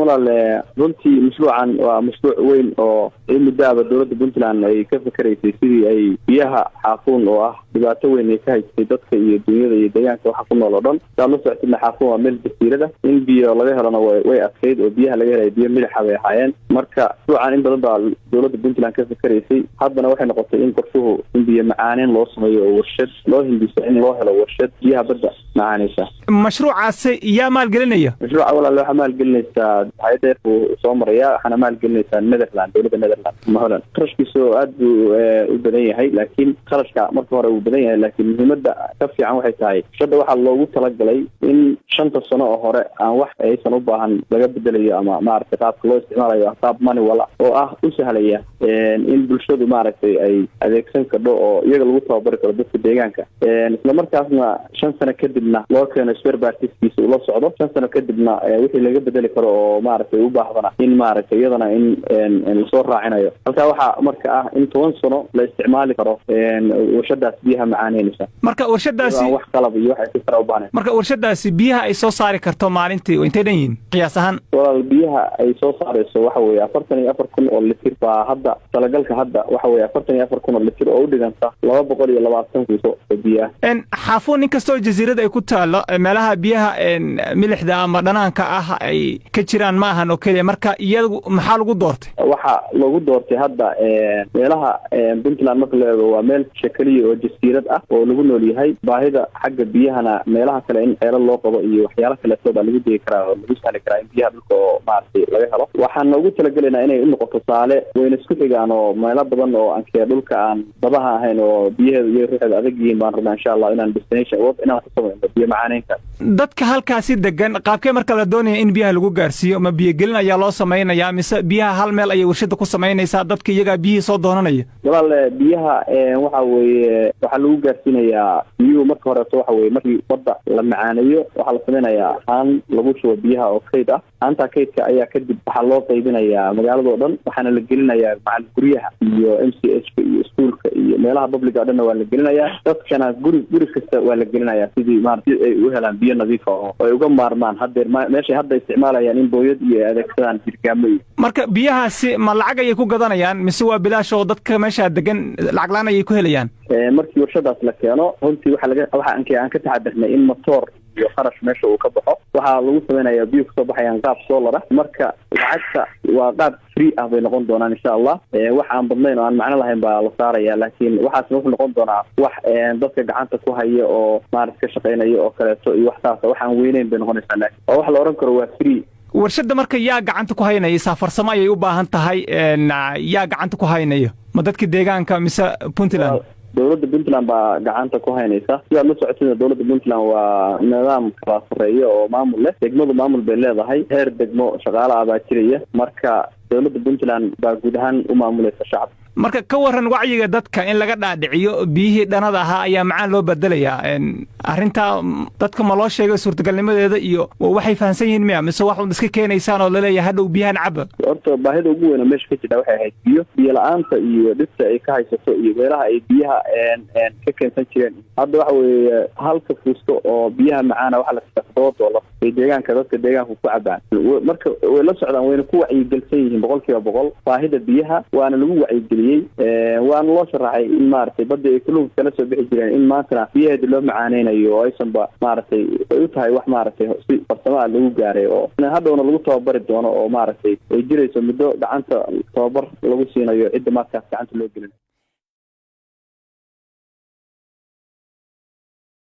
Walaal, runtii mashruucan waa mashruuc weyn oo in muddaaba dowladda Puntland ay ka fakeraysay sidii ay biyaha Xaafuun oo ah dhibaato weyn ay ka haystay dadka iyo dunyada iyo deegaanka waxa ku nool oo dhan. Saad la socotidna, Xaafuun waa meel jasiirada, in biyo laga helona way adkayd oo biyaha laga helaya biyo milixa bay ahaayeen. Marka mashruucan in badan baa dowladda Puntland ka fakeraysay. Haddana waxay noqotay in qorshuhu in biyo macaaneyn loo sameeyo oo warshad loo hindiso, in loo helo warshad biyaha badda macaaneysa. Mashruucaasi yaa maalgelinaya? Mashruuca, walaal, waxaa maalgelinaysaa hay'adda buu soo maraya, waxaana maalgelinaysaa Netherland, dowladda Netherland ama Holland. Kharashkiisu aad buu u badan yahay, laakiin kharashka marka hore wuu badan yahay, laakiin muhiimadda ka fiican waxay tahay warshadda waxaa loogu talagalay in 5-ta sano oo hore aan wax aysan u baahan laga bedelayo ama maaragtay qaabka loo isticmaalayo qaab manual ah oo ah u sahlaya in bulshadu maaragtay ay adeegsan kardho oo iyaga lagu tababari karo dadka deegaanka. Isla markaasna 5 sano kadibna loo keeno spare partskiisa ula socdo, 5 sano kadibna wixii laga bedeli karo oo maaragtay u baahdana in maaragtay iyadana in lasoo raacinayo. Halkaa waxaa marka ah in 10 sano la isticmaali karo warshadaas biyaha macaaneynaysa. Marka warshadaasi wax qalab iyo wax si kale u baahnayn. Marka warshadaasi biyaha ay soo saari karto maalintii intay dhan yihiin qiyaas ahaan? Walaal, biyaha ay soo saarayso waxa weeye 44,000 oo litir baa hadda talagalka. Hadda waxa weye 44,000 oo litir oo u dhiganta 220 fuuso oo biyo ah. Xaafuun, in kastoo jasiirada ay ku taalo, meelaha biyaha milixda ama dhanaanka ah ay ka jiraan ma ahan oo keliya. Marka iyagu maxaa lagu doortay? Waxa lagu doortay hadda meelaha Puntland marka la eego waa meel shakaliya oo jasiirad ah oo lagu nool yahay. Baahida xagga biyahana meelaha kale in ceelo loo qabo iyo waxyaalo kaleeto baa lagu degi karaa oo lagu sahli karaa in biyaha dhulka oo maaragtay laga helo. Waxaan ugu talagelaynaa inay u noqoto tusaale, wayna isku xigaan oo meelo badan oo ankee dhulka aan badaha ahayn oo biyaheedu iyo ruuxeedu adag yihiin baan rabnaa, insha Allah, inaan destination inaan ku samayno biyo macaaneynka. Dadka halkaasi degan qaabkee marka la doonaya in biyaha lagu gaarsiiyo? Ma biyogelin ayaa loo samaynayaa mise biyaha hal meel ayay warshada ku samaynaysaa, dadka iyagaa biyihii soo doonanaya? Walaal, biyaha waxa weeye waxaa lagu gaarsiinayaa biyuhu marka horeeto waxa weye markii badda la macaaneeyo waxaa la samaynayaa haan lagu shubo biyaha oo kayd ah. Haantaa kaydka ayaa kadib waxaa loo qaybinayaa magaalada oo dhan, waxaana la gelinayaa macal guryaha iyo MCH-ka iyo iskuulka iyo meelaha publicga o dhanna waa la gelinayaa. Dadkana guri guri kasta waa la gelinayaa sidii maarata si ay u helaan biyo nadiifa oo ay uga maarmaan haddeer meeshay hadda isticmaalayaan in booyad iyo ay adeegsadaan jirgaamo iyo Marka biyahaasi ma lacag ayay ku gadanayaan mise waa bilaash oo dadka meeshaa degan lacag la-aan ayay ku helayaan? Markii warshadaas la keeno, runtii waxa laga waxa aan ka taxadarnay in motor iyo kharash meesha uu ka baxo. Waxaa lagu sameynaya biyo kusoo baxayaan qaab solar ah. Marka lacagta waa qaab free ah bay noqon doonaan, insha Allah. Wax aan badnayn oo aan macno lahayn baa la saaraya, laakiin waxaasna wuxuu noqon doonaa wax dadka gacanta ku haya oo maarata ka shaqeynaya oo kaleeto iyo wax saasa. Wax aan weyneyn bay noqonaysaa, laakiin waa wax la ohan karo waa free. Warshadda marka yaa gacanta ku haynaya? Farsamo ayay u baahan tahay. Yaa gacanta ku haynaya? Ma dadka deegaanka mise Puntland? Dowladda Puntland baa gacanta ku haynaysa. Sidaad la socotida, dowladda Puntland waa nidaam kala sarreeya oo maamul leh. Degmadu maamul bay leedahay, heer degmo shaqaale ah baa jiraya. Marka dowladda Puntland baa guud ahaan u maamulaysa shacabka. Marka ka waran wacyiga dadka in laga dhaadhiciyo biyihii dhanada ahaa ayaa macaan loo bedelayaa? Arrintaa dadka ma loo sheegay suurtagalnimadeeda iyo waxay fahamsan yihiin miya, mise wax un iska keenaysaan oo laleeyahay hadhow biyahan caba? Horta baahida ugu weyn oo meesha ka jirta waxay ahayd biyo, biyo la-aanta iyo dhibta ay ka haysato iyo meelaha ay biyaha ka keensan jireen. Hadda waxa weeye halka fuusto oo biyaha macaana waxaa la siisaa $7 bay deegaanka dadka deegaanka ku cabaan. Marka way la socdaan, wayna ku wacyigelsan yihiin 100% baahida biyaha. Waana lagu wacyigeliyey, waana loo sharaxay in maaragtay badda ay kalluunka kala soo bixi jireen in maantana biyaheeda loo macaaneynayo oo aysanba maaragtay ay u tahay wax maaragtay si farsamo ah lagu gaaray oo hadhowna lagu tababari doono oo maaragtay ay jirayso muddo gacanta tababar lagu siinayo cidda markaas gacanta loo gelinayo.